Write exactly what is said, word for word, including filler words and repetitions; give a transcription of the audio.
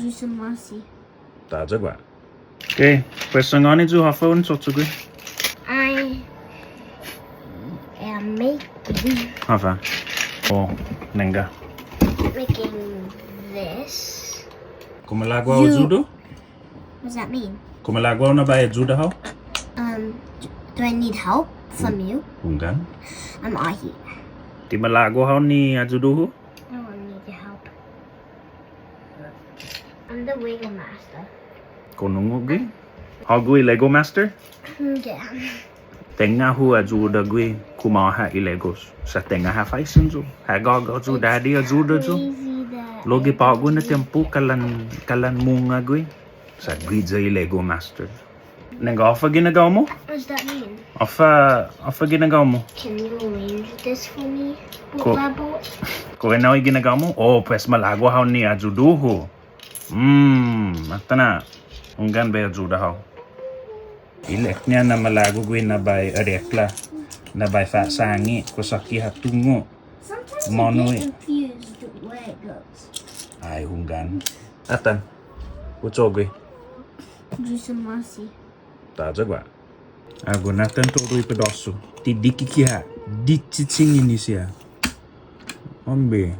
Yu'os ma'åse'. Tåya' guaha. Okay, pues sangåni yu' håfa un cho'cho'gue. I am making. Håfa. Oh, nangga. Making this. Kao malago' hao ayudu? What does that mean? Kao malago' hao na bai ayuda hao? Um, do I need help from you? Hunggan. I'm Ahi. Ti malago' hao ni ayudu-hu? I don't need your help. I'm the Lego master. Kao nungo' gui'? Hågu i Lego master? Yeah. Tengnga hu ayuda gui' kumåha i Legos. Sa' tengnga ha faisen yu'. Ha gågao yu', Daddy ayuda yu'. Crazy that. Lao gi på'go na tiempo kalan, kalan mungnga gui'. Sa' guiya i Lego master. Nangga håfa ginagao-mu? What does that mean? Håfa, håfa ginagao-mu? Can you arrange this for me? Kao, Papa? Kao ennao i ginagao-mu? Oh, pues malago' hao ni ayudu-hu. Hmm, atan na. Hunggan bai ayuda hao. Ilek-ña na malago' gui' na bai arekla. Na bai fa'sahnge, kosa ki ha tungo'. Sometimes I get confused where it goes. Ai, hunggan. Atan. Hu cho'gue. Yu'os ma'åse'. Tåya' guaha. Ayu na atan todu i pedåsu. Ti dikike' ha'. Dichichingi ni siha. Hombre.